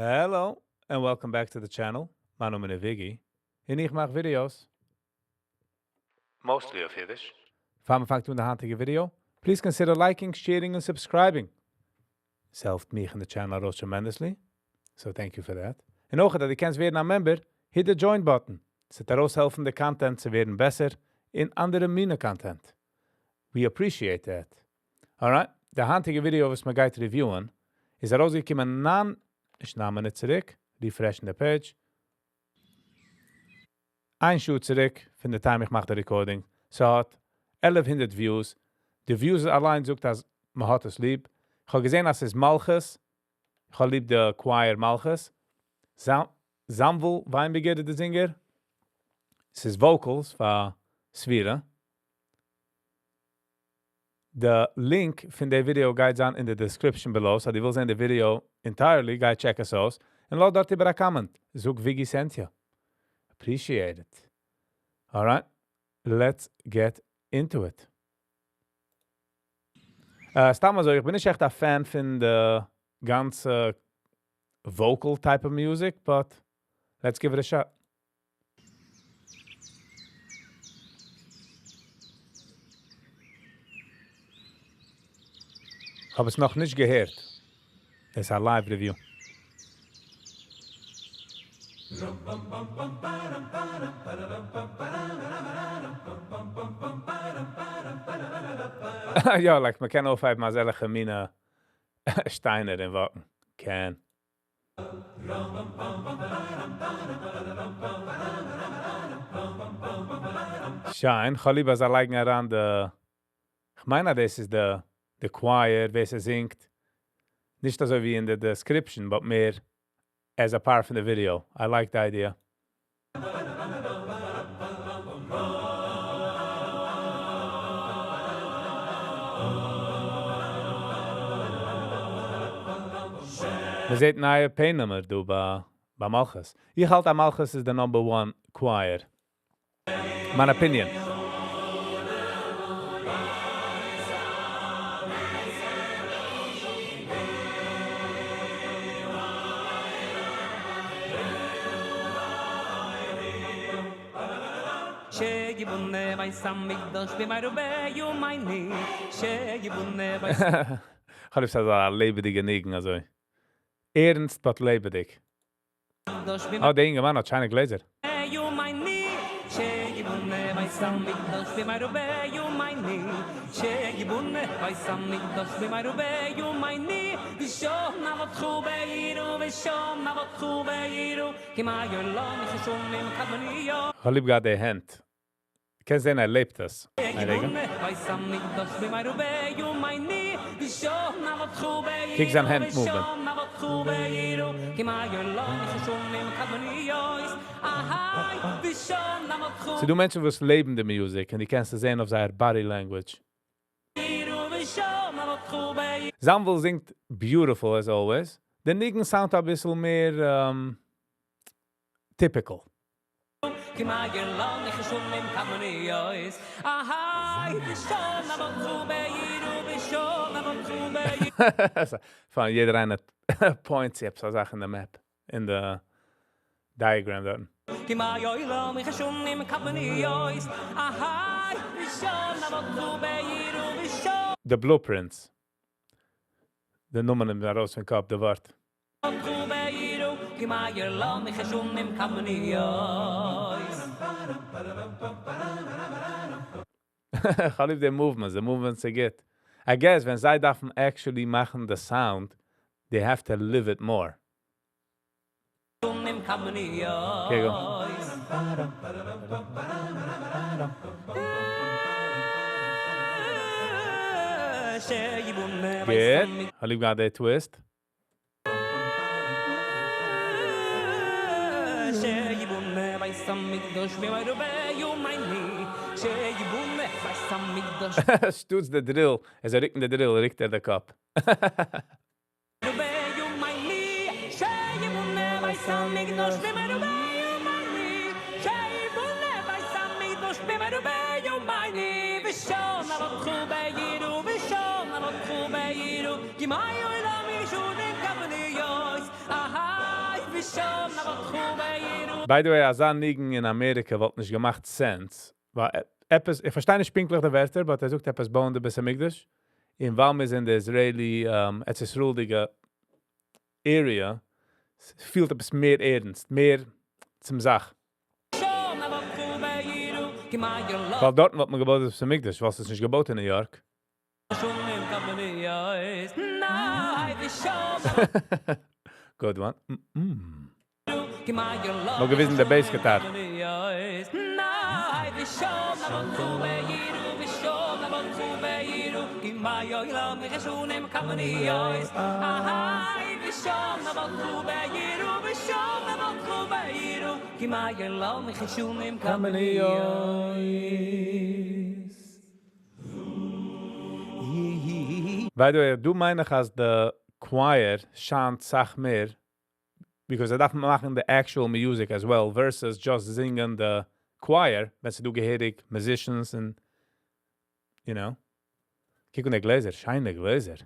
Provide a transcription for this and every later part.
Hello and welcome back to the channel. מיין נאמען איז Viggy און איך מאך videos mostly אויף אידיש. פאר מ'פאנגט אן די היינטיגע video, please consider liking, sharing און subscribing. עס העלפט מיך און די channel ארויס tremendously, so thank you for that. און אויך אז דו קענסט ווערן א member, hit the join button. עס וועט ארויסהעלפן די content צו ווערן בעסער און אנדערע מינע content. We appreciate that. Alright, די היינטיגע ווידיאו וואס מען גייט review ען איז ארויסגעקומען 9, נישט 9 מינוט צוריק, refresh ן די page, איין שעה צוריק פון די time איך מאך די recording, ס'האט 1100 views, די views אליין זאגט אז מען האט עס ליב, איך האב געזען אז ס'איז מלכות, איך האב ליב די choir מלכות, זאנוויל וויינבערגער איז די זינגער, ס'איז vocals פאר ספירה. די link פון די ווידיאו גייט זיין אין די description below, so דו ווילסט זען די video entirely, גיי check עס אויס, און לאז דארט איבער א comment, זאג Viggy sent you. Appreciate it. Alright, let's get into it. סתם אזוי, איך בין נישט עכט א fan פון די גאנצע vocal type of music, but let's give it a shot. כ'האב עס נאך נישט געהערט. דאס איז א live review. יא, like מ'קען אויפהייבן אזעלכע מינע שטיינער און walk ן. קען. שיין, כ'האב ליב אז זיי לייגן אריין די, כ'מיין אז דאס איז די choir ווער ס'זינגט, נישט אזוי ווי אין די description, but מער as a part פון די video. I like the idea. מ'זעט נייע פענעמער דא ביי מלכות. איך האלט אז מלכות איז די number one choir. מיין opinion. כ'האב ליב ס'איז אזא לעבעדיגע ניגון אזוי. ערנסט but לעבעדיג. אה, דער אינגערמאן האט שיינע גלעזער. כ'האב ליב געהאט די הענט. קענסט זען ער לעבט עס. איין רגע. קוק זיין הענט movement. ס'דא מענטשן וואס לעבן די music און דו קענסט עס זען אויף זייער body language. זאנוויל זינגט beautiful as always. די ניגון sound ט אביסל מער typical. פיין, יעדער איינער point צו עפעס א זאך אין די map, אין די diagram דארטן. די blueprints. די נאמען נעמט מיר ארויס פון קאפ די ווארט. כ'האב ליב די movements, די movements איז גוט. I guess ווען זיי דארפן actually מאכן די sound, they have to live it more. Okay, go. גוט, כ'האב ליב געהאט די twist. שטאטס די drill, ער זאל רוקן די drill, רוקט ער די קאפ. By the way, אזא ניגון אין אמעריקע וואלט נישט געמאכט sense, ווייל עפעס, איך פארשטיי נישט פונקטליך די ווערטער, but ער זאגט עפעס בויען די בית המקדש, און ווייל מיר זענען די Israeli, ארץ ישראל'דיגע area, פילט עפעס מער ערנסט, מער צום זאך. ווייל דארטן וואלט מען געבויט דאס בית המקדש, ווייל ס'איז נישט געבויט אין New York. Good one. נאר געוויזן די bass guitar. By the way, דא מיין איך אז די choir שיינט סאך מער, because זיי דארפן מאכן די actual music as well, versus just זינגען די choir, ווען ס'איז דא געהעריג musicians און, you know. קוק אן די גלעזער, שיינע גלעזער.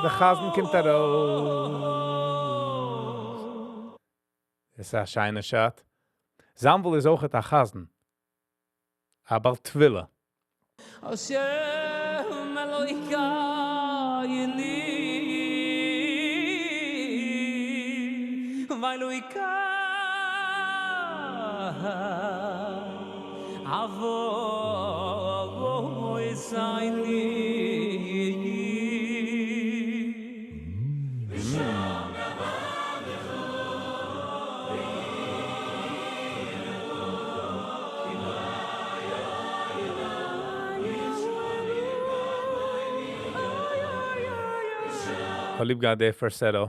די חזן קומט ארויס. עס איז א שיינע shot. זאנוויל איז אויך א חזן. א בעל תפילה. השם אלוקינו ואלוקי אבותינו. כ'האב ליב געהאט די falsetto.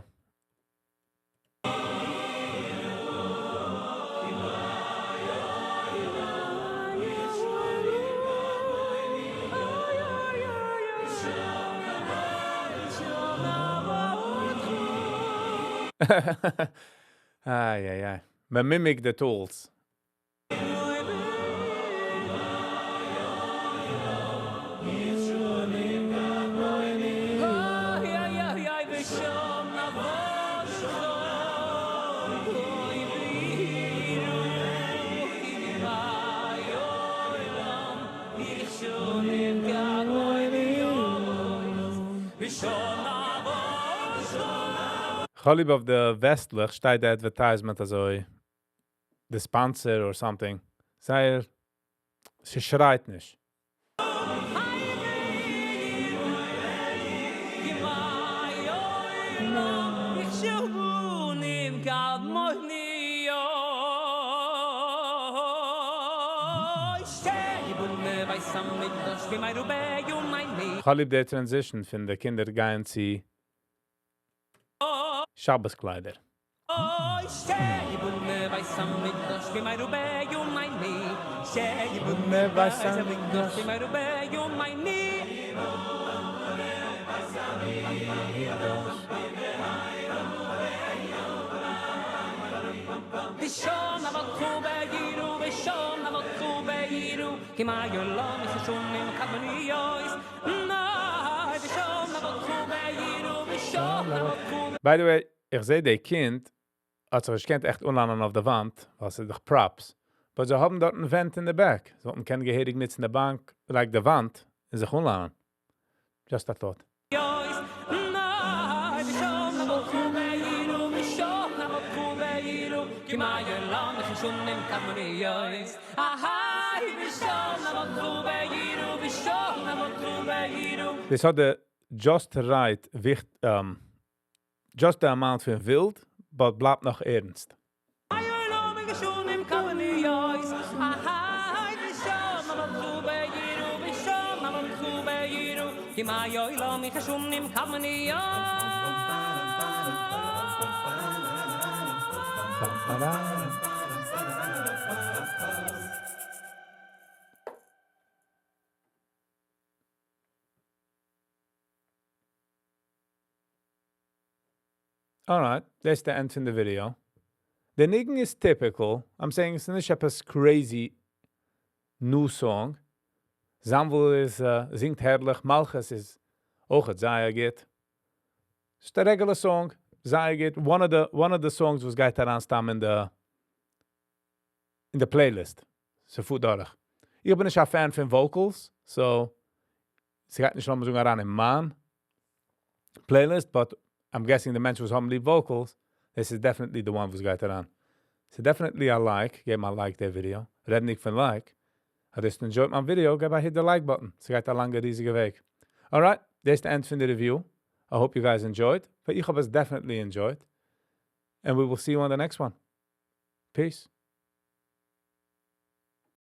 איי איי איי. מען mimic די tools. כ'האב ליב אויף די וועסטלעך שטייט די advertisement אזוי, די sponsor or something. זייער, ס'שרייט נישט. כ'האב ליב די transition פון די קינדער גייען צו שבת קליידער. By the way, איך זעה די קינד האט זיך נישט געקענט עכט אנלאנען אויף די וואנט, ווייל ס'איז דאך props. But זיי האבן דארט א ווענט אין די back. זיי וואלטן קענען געהעריג נוצן די באנק, like די וואנט, און זיך אנלאנען. Just a thought. דאס האט די just right וויכט, just די amount פון ווילד, but בלייבט נאך ערנסט. Alright, that's the end פון די video. די ניגון איז typical. I'm saying ס'איז נישט עפעס crazy. new song. זאנוויל איז, זינגט הערליך, מלכות איז אויך זייער גוט. ס'איז א regular song, זייער גוט. One of the songs וואס גייט אריין סתם אין די playlist. ס'פארט דורך. איך בין נישט א fan פון vocals, so ס'גייט נישט לאמיר זאגן אריין אין מיין playlist, but I'm guessing די מענטשן וואס האבן ליב vocals, this is definitely the one וואס גייט אריין. So definitely a like, געב א like די video. רעדנדיג פון like, אז דו האסט enjoyed מיין video, געב א hit the like button. ס'גייט א לאנגע ריזיגע וועג. Alright, דאס איז the end פון די review. I hope you guys enjoyed. But איך האב עס definitely enjoyed. And we will see you on the next one. Peace.